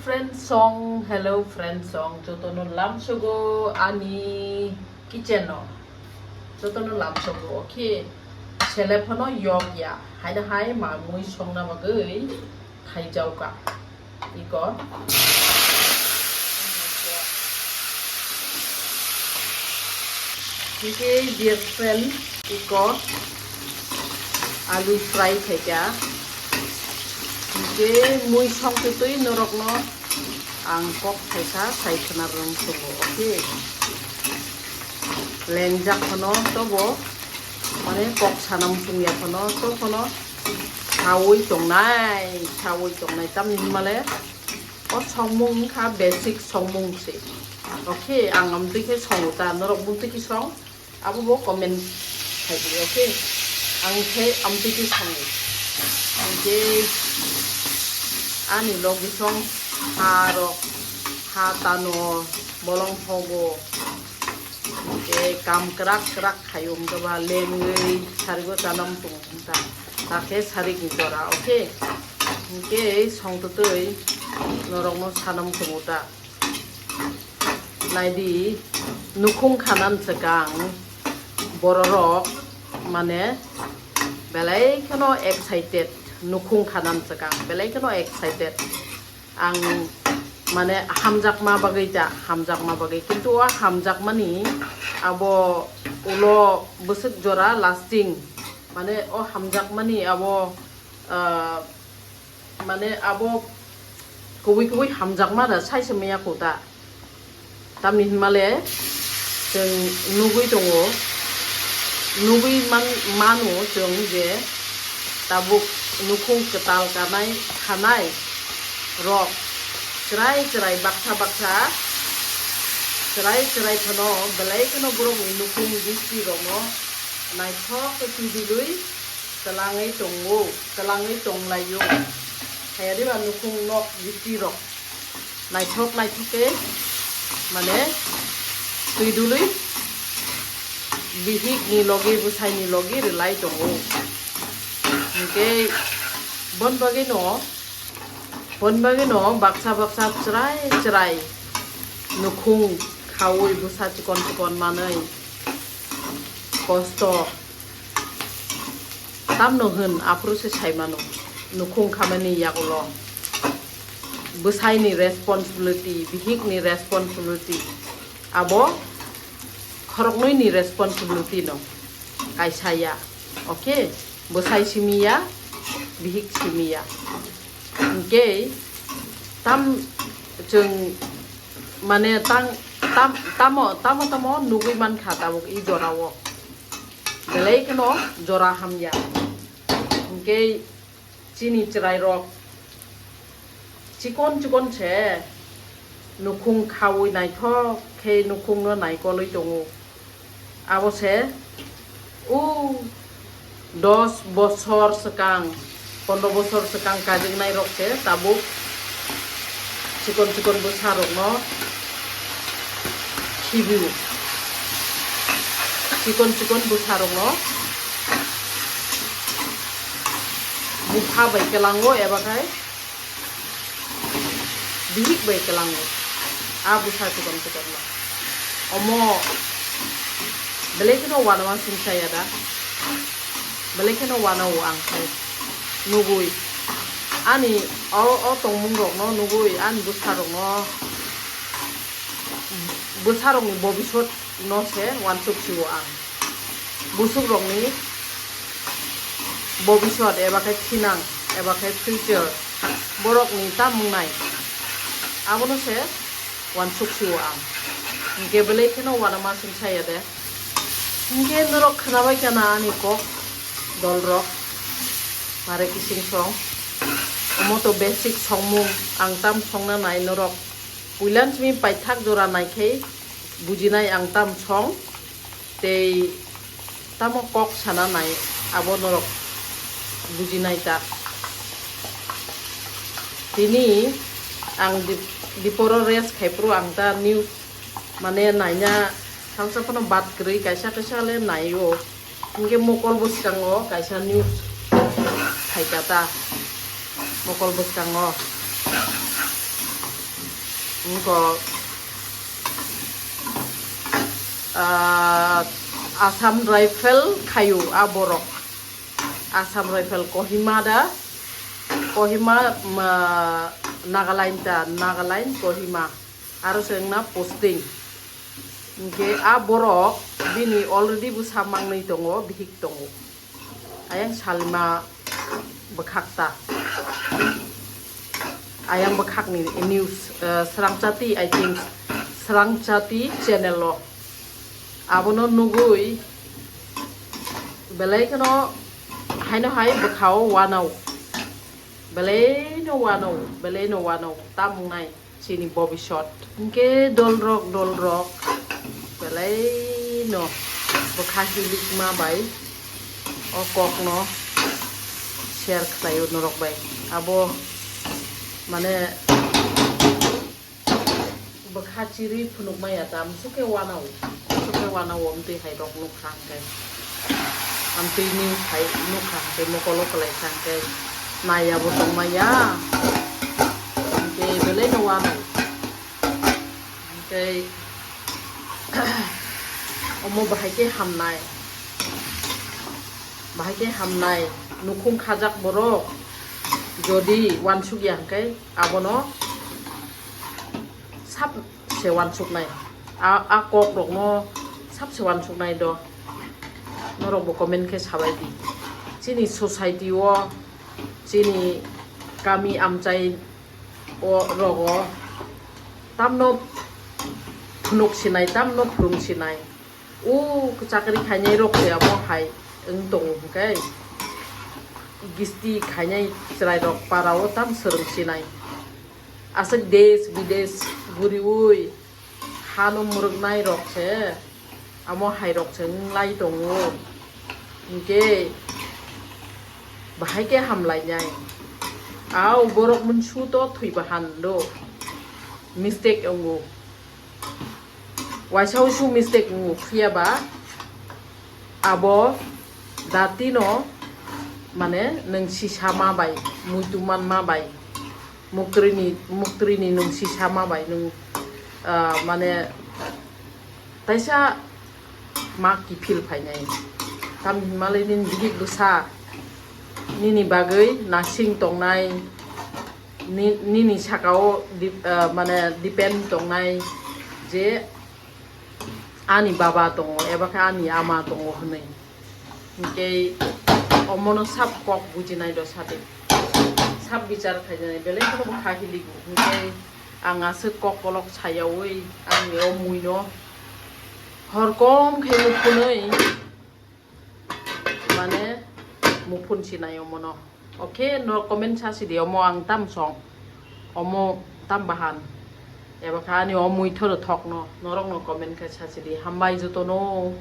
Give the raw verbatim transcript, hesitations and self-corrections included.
Friend song, hello friend song, jotono lamsogo ani kitchen o, jotono lamsogo, okay, sele phano yok ya, haida hai mamui songna bagwi thaijauka, iko. Hingke dear friend, iko alu fry khaika. Hingke mui songtwi twi norokno ang kok thaisa sai khna rwng tongo, okay? Lengjak phano tobo, mane kok sana muchung ya phano, to phano saui tongnai, saui tongnai, tamni hwnmale o songmung wngkha basic songmung se. Okay, ang amtwi khe songo ta, norok bumtwi khe song, abo bo comment khai di, okay? Ang khe amtwi khe songo. Hingke ani logi song ha rok, ha tano, bolong hogo. Hingke kam kwrak kwrak khayo, hingke ba lengwi sarigo chanam tongo ta. Ta khe sarik ni jora, okay? Hingke songtwtwi norokno sanam tongo ta. Naidi, nukhung khanan swkang bororok, mane, belai kheno excited, nukhung khanan swkang belai kheno excited. Ang, mane, hamjakma bagwi ta, hamjakma bagwi, kintu o hamjakmani abo ulo bwswk jora lasting, mane, o hamjakmani abo, ah, mane, abo kubui kubui hamjakma da saisa maya kho ta. Tamni hwnmale chwng nugui tongo, nugui man-, mano chwng je tabuk nukhung kwtal kanai khanai rok chwrai chwrai baksa baksa chwrai chwrai phano belai kheno borokni nukhung bisti rokno naithok khe twibilwi twlangwi tongo, twlangwi tonglaio. Hayariba nukhung nok bisti rok. Naithok naithok khe, mane, twi dului bihik ni logi, bwsai ni logi rwlai tongo. Hingke bon bagwi no, bon bagwi no baksa baksa chwrai chwrai nukhung khaui bwsa chikon chikon manwi kosto. Tamno hwn, aphuru se sai mano, nukhung khamani yagulo bwsaini responsibility, bihikni responsibility, abo khoroknwini responsibility no kaisa ya, okay? Bwsai simi ya, bihik simi ya. Hingke tam chwng, mane, tang, tam, tamo, tamo, tamo nugui mankha tabuk i jorao. Belai kheno jora hamya. Hingke chini chwrairok chikon chikon se nukhung khaui naithok khe nukhungno naikolwi tongo. Abo se o dos bosor swkang, pondro bosor swkang kajiknai rok se tabuk chikon chikon bwsa rokno khibiu. Chikon chikon bwsa rokno bupha bai kelango eba khai bihik bai kelango. A bwsa chikon chikon no. Omo belai kheno uanama singsa ya da. Belai kheno uanao ang khai nugui. Ani o, o tongmung rokno nugui, ani bwsa rokno, bwsa rokni bobisot no se uansuk sio ang. Busuk rokni bobisot eba khe thinang eba khe future borokni ta mungnai abono se uansuk sio ang. Hingke belai kheno uanama singsa ya de. Hingke norok khnabai kana ani kok dolrok mare kising song. Omo to basic songmung ang tam songna nai norok. Puilan simi paithak jora naikhai bujinai ang tam song tei tamo kok sana nai abo norok bujinai ta. Tini ang dip-, diporo rest khai phuru ang ta news mane naina salsa phano bat kwrwi kaisa kaisa le naio. Hingke mokol bwskango kaisa news phaikha ta, mokol bwskango Wngkha, ah, Assam Rifle khayu a borok. Assam Rifle Kohima da, Kohima, ma, Nagaland ta, Nagaland Kohima. Aro se wngna posting. Hingke a borok bini already bwsa mangwi tongo, bihik tongo. Ayang salima bwkhak ta. Ayang bwkhakni news, eh, Srangchati, I think, Srangchati channel o. Abono nugwi belai kheno haino hai bwkhao wanao. Belai no wanao, belai no wanao. Tamung nai. Chini bobisot. Hingke dolrok, dolrok. Belai no bwkha hilikma bai o kok no share khlaio norok bai. Abo mane bwkha chiri phunukma ya ta, amsuk khe wanao, amsuk khe wanao, amtwi hai rok nukha hingke. Amtwi ni hai nukha hingke mokolo kwlai kha hingke naiya bo tongma ya. Hingke belai no wanao. Hingke omo bahai khe hamnai. Bahai khe hamnai. Nukhung khajak borok jodi wansuk ya hingke abono sap se wansuknai. A, a kok rokno sap se wansuknai do. Norok bo comment khe sabai di. Chini society o, chini kami amchai o rogo tamno phunuk sinai, tamno phwrwng sinai. O chakri khainai rok se amo hai wng tongo hwnkhe gisti khainai chwrai rok para o tam swrwng sinai. Aswk desh bidesh guriui hano mwrwknai rok se, amo hai rok se wng lai tongo. Hinkhe bahai khe hamlainai. Au borok mwnsu to thwi bahan do. Mistake wngo. Waisa usu mistake wngo, phiya ba abo datino, mane, nwng sisa ma bai, muitu man ma bai, muktrini, muktrini nwng sisa ma bai, nwng, ah, mane, taisa ma kiphil phainai. Tam hinmalai nini bihik bwsa nini bagwi nasing tongnai, ni-, nini sakao dip-, ah, mane, depend tongnai je ani baba tongo, eba khe ani ama tongo hwnwi. Hinkhe omono sab kok bujinai do sadi. Sab bichar khainai, belai kheno bo kha hiligo. Hinkhe ang aswk kok kolok sayaui ani o muino hor kom khe muphunwi, mane, muphun sinai omono. Okay, no comment sa sidi, omo ang tam song, omo tam bahan. Eba kha ani o muithoro thokno, norokno comment khe sa sidi. Hambai jotono.